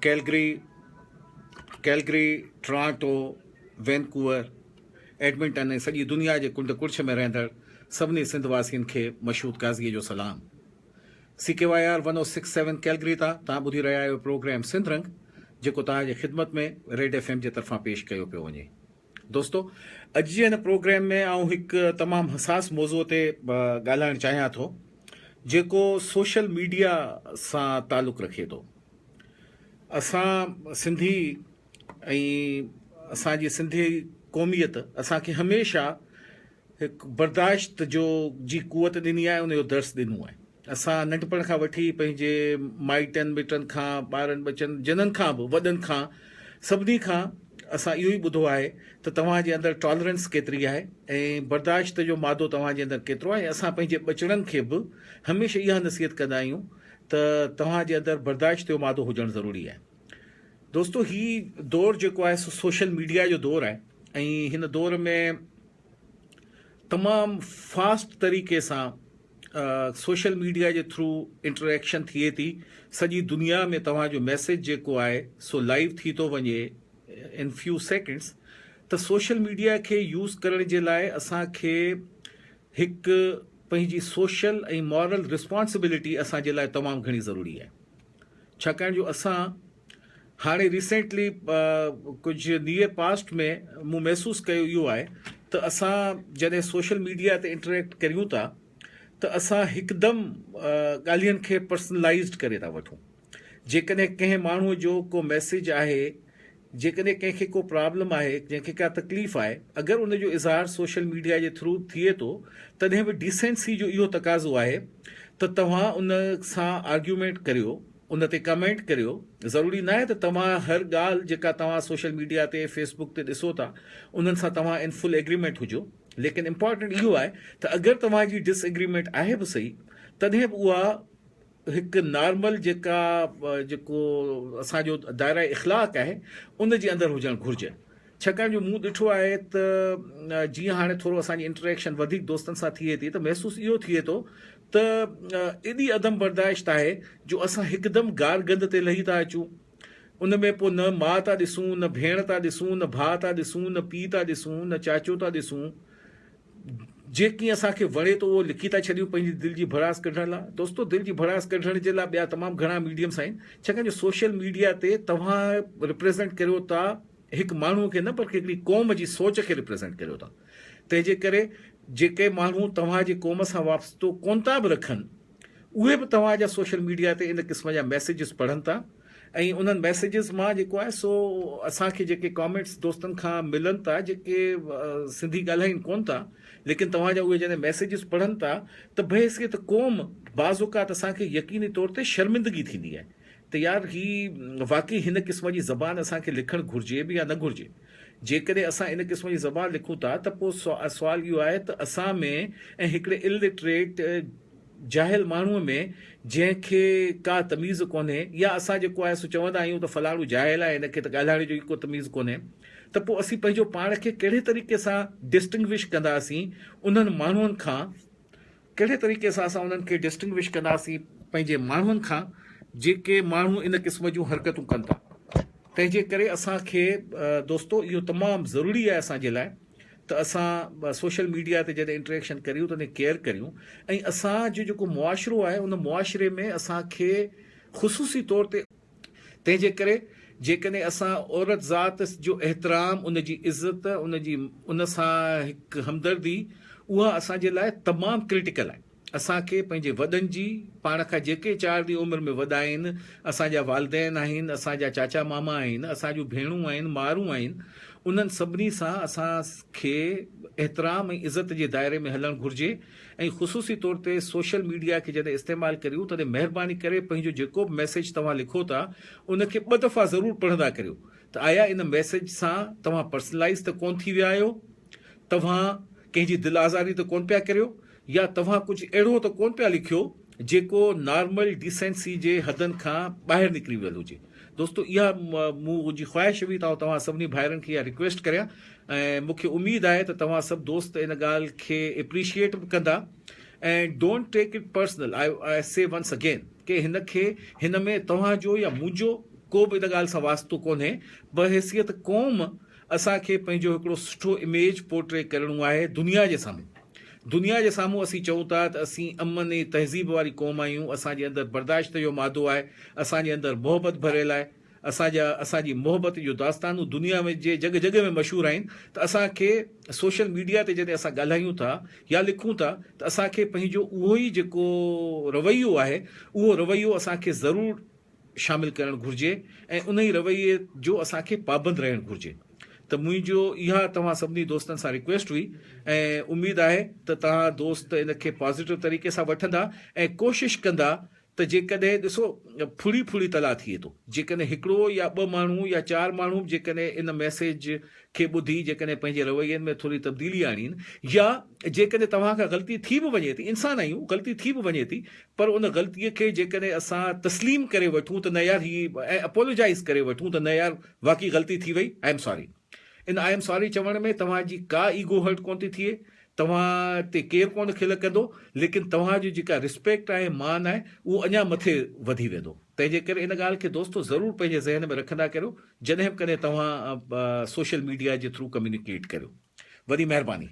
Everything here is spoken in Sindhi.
Calgary, Calgary, Toronto, Vancouver, Edmonton ۽ سڄي دنيا جي ڪنڊ ڪڙڇ ۾ رهندڙ سڀني سنڌ واسين کي مشهود قاضيء جو سلام. C K Y R one O six seven Calgary تان توهان ٻڌي رهيا آهيو پروگرام سنڌ رنگ جيڪو توهان جي خدمت ۾ ريڊ ايف ايم جي طرفان پيش ڪيو پيو وڃي. دوستو اڄ جي هن پروگرام ۾ آئون هڪ تمام حساس موضوع تي ڳالهائڻ چاهيان ٿو جيڪو سوشل ميڊيا سان تعلق رکي ٿو. اسان سنڌي ۽ اسان جي سنڌي قوميت اسان کي هميشه هڪ برداشت جو جي قوت ڏني آهي ان جو درس ڏنو آهي. اسان ننڍپڻ کان وٺي پنهنجي مائٽن مٽن کان ٻارن ٻچن جنن کان به وڏن کان سڀني کان اسان اهو ئي ٻڌو آهي ته توهان جي اندر ٽالرنس ڪيتري آهي ۽ برداشت جو مادو توهان جي اندر ڪيترو آهي ۽ اسان پنهنجي ٻچڙن کي به هميشه اها نصيحت ڪندا آهيون ته توهان جي اندر برداشت جو مادو هجڻ ضروري آهي. دوستو هي دور جيڪو آهي سو سوشل ميڊيا جو دور آهي ۽ هن دور ۾ تمام فاسٽ طريقي سان سوشل ميڊيا جي ٿرو انٽريڪشن ٿئي ٿي سڄي دنيا ۾ توهان جو ميسيج جيڪو آهي سو لائيو ٿي ٿو وڃي ان فيو سيڪنڊس ته سوشل ميڊيا کي يوز ڪرڻ جي لاء اسان کي هڪ پنهنجي سوشل ۽ مارل رسپانسبلٽي اسان جي لاء تمام گهڻي ضروري آهي ڇاڪاڻ جو اسان هاڻي ريسينٽلي ڪجهه نيئر پاسٽ ۾ مون محسوس ڪيو اهو آهي ته اسان جڏهن سوشل ميڊيا تي انٽريڪٽ ڪريون ٿا ته اسان هڪدم ڳالهين کي پرسنلائزڊ ڪري ٿا وٺون جيڪڏهن ڪنهن ماڻهو جو ڪو ميسيج آهي جيڪڏهن ڪنهن کي ڪو پرابلم آهي جنهن کي ڪا تڪليف آهي اگر ان جو اظهار سوشل ميڊيا جي ٿرو ٿئي ٿو تڏهن به ڊيسينسي جو اهو تقاضو آهي ته توهان ان سان آرگيومينٽ ڪريو ان تي ڪمينٽ ڪريو ضروري ناهي ته توهان هر ڳالهه جيڪا توهان سوشل ميڊيا تي فيس بڪ تي ڏسو ٿا انهن سان توهان ان فل ايگريمينٽ هجو ليڪن امپارٽنٽ اهو آهي ته اگر توهان جي ڊس ايگريمينٽ آهي به صحيح تڏهن به اها هڪ نارمل جيڪا جيڪو اسان جو دائره اخلاق آهي ان جي اندر هجڻ گهرجي ڇاڪاڻ جو مون ڏٺو آهي ته جيئن هاڻي ٿورو اسان جي انٽريڪشن وڌيڪ دوستن سان ٿئي ٿي ته محسوس اهو ٿئي ٿو ته ايڏي عدم برداشت آهي جو اسان هڪدم گار گند تي لهي ٿا اچون ان ۾ پوء نه ماء ٿا ڏسون نه ڀيڻ ٿا ڏسون نه ڀاء ٿا ڏسون نه پيء ٿا ڏسون نه چاچو ٿا ڏسون جيڪي اسان کي وڻي ٿو اهو لکي ٿا ڇڏيون پنهنجي دل جي ڀڙاس ڪڍڻ لاء. دوستو دل جي ڀڙاس ڪڍڻ جي لاء ٻيا تمام گهڻا ميڊيمس آهن ڇاڪاڻ جو سوشل ميڊيا تي توهان ريپريزنٽ ڪريو ٿا هڪ ماڻهو کي نه بلڪه هڪڙي قوم جي سوچ کي ريپريزنٽ ڪريو ٿا تنهن جي ڪري جيڪي ماڻهو توهان جي قوم سان وابستو ڪونه ٿا به رکن اهي به توهان جا سوشل ميڊيا تي ان قسم جا ميسيجز پڙهن ٿا ۽ انهن ميسيجز مان جيڪو آهي سو اسان کي جيڪي ڪامينٽس دوستن کان ملن ٿا جيڪي سنڌي ڳالهائين ڪون ٿا ليڪن توهان جا اهي جڏهن ميسيجز پڙهن ٿا ته بحيثيت قوم بعض اوقات اسان کي يقيني طور تي شرمندگي ٿيندي آهي ته يار هي واقعي هن قسم جي زبان اسان کي لکڻ گهرجي به يا نه گهرجي جيڪڏهن اسان ان قسم جي زبان لکون ٿا ته پوء سوال اهو آهي ته اسان ۾ ۽ هڪڙي الٽريٽ جاهل ماڻهوء ۾ جنهن کي ڪا تميز ڪونهي يا اسان جيڪو آهي سو چوندا آهيون ته فلاڻو جاهل آهي هن کي ته ڳالهائڻ جو ئي ڪو تميز ڪونهي ته پوء اسين پنهنجو پاڻ کي ڪهڙي طريقي سان ڊسٽنگوش ڪنداسين انهن ماڻهن کان ڪهڙي طريقي سان اسان انهن کي ڊسٽنگوش ڪنداسين پنهنجي ماڻهن کان جيڪي ماڻهو ان قسم جون حرڪتون ڪن ٿا تنهن جي ڪري اسان کي دوستو اهو تمام ضروري آهي اسان جي لاء ته اسان سوشل ميڊيا تي جڏهن انٽريڪشن ڪريون تڏهن ڪيئر ڪريون ۽ اسان جو جيڪو معاشرو آهي ان معاشري ۾ اسان کي خصوصي طور تي تنهن جي ڪري جيڪڏهن اسان عورت ذات جو احترام ان جي عزت ان جي ان سان هڪ همدردي اها اسان جي لاء تمام ڪرٽيڪل آهي. اسان کي پنهنجي وڏن جي، پاڻ کان جيڪي چار ڏينهن عمر ۾ وڏا آهن، اسان جا والدين آهن، اسان جا چاچا ماما آهن، اسان جون ڀيڻون آهن، مائرون آهن، انهن سڀني سان اسان کي احترام ۽ عزت جي دائري ۾ هلڻ گهرجي ۽ خصوصي طور تي سوشل ميڊيا کي جڏهن استعمال ڪريون تڏهن مهرباني ڪري پنهنجو جيڪو به ميسيج توهان لکو ٿا ان کي ٻه دفعا ضرور پڙهندا ڪريو ته آيا ان ميسيج سان توهان پرسنلائيز ته ڪونه ٿي ويا آهيو؟ توهان ڪنهن جي دل آزاري ته ڪونه پيا ڪريو؟ يا توهان ڪجهه اهڙو ته ڪونه پيا لکيو جيڪو نارمل ڊيسينسي جي حدن کان ٻاهر نڪري ويل هجي. دوستو اها مون جي خواهش هئي ته آئون توهان سڀني ڀائرن کي اها رڪويسٽ ڪريان ۽ مون کي اميد آهي ته توهان سڀ دوست ان ڳالهه کي اپريشيئيٽ به ڪندا ۽ don't take it personal I say once again ڪي هن کي هن ۾ توهان جو يا منهنجو ڪو به ان ڳالهه سان واسطو ڪونهي. بحيثيت قوم اسان کي پنهنجو هڪڙو سٺو اميج پورٽري ڪرڻو آهي دنيا جي سامهون. دنيا جي سامهون اسين چئون ٿا ته اسين امن ۽ تهذيب واري قوم آهيون، اسان جي اندر برداشت جو مادو آهي، اسان جي اندر محبت ڀريل آهي، اسان جا اسان جي محبت جون داستانون دنيا ۾ جي جڳهه جڳهه ۾ مشهور آهن ته اسان کي سوشل ميڊيا تي جڏهن اسان ڳالهايون ٿا يا لکون ٿا ته اسان کي پنهنجو اهو ئي جيڪو رويو آهي اهو رويو اسان کي ضرور شامل ڪرڻ گهرجي ۽ انهي رويي جو اسان کي پابند رهڻ گهرجي ته منهنجو اها توهان سڀني دوستن سان رڪويسٽ هئي ۽ اميد آهي ته توهان دوست ان کي پازيٽو طريقي سان وٺندا ۽ ڪوشش ڪندا ته جيڪڏهن ڏسو ڦڙي ڦڙي تلاء ٿئي ٿو جيڪڏهن هڪڙو يا ٻه ماڻهو يا چار ماڻهو به جيڪڏهن ان ميسيج کي ٻڌي جيڪڏهن پنهنجي روين ۾ ٿوري تبديلي آڻين يا جيڪڏهن توهان کان غلطي ٿي به وڃي ٿي انسان آهيون غلطي ٿي به وڃي ٿي پر ان غلطي کي جيڪڏهن اسان تسليم ڪري وٺون ته نه يار هي ۽ اپولوجائز ڪري وٺون ته نه يار واقعي غلطي ٿي وئي I am sorry in I am sorry چوڻ ۾ توهان جي ڪا ايگو هرٽ ڪونه ٿي ٿئي توهان تي ڪير ڪونه کل ڪندو، ليڪن توهان جي جيڪا رسپيڪٽ آهي، مان آهي، اهو اڃا مٿي وڌي ويندو. تنهن جي ڪري ان ڳالهه کي دوستو ضرور پنهنجي ذهن ۾ رکندا ڪريو، جڏهن به ڪڏهن توهان سوشل ميڊيا جي ٿرو ڪميونيڪيٽ ڪريو. وڏي مهرباني.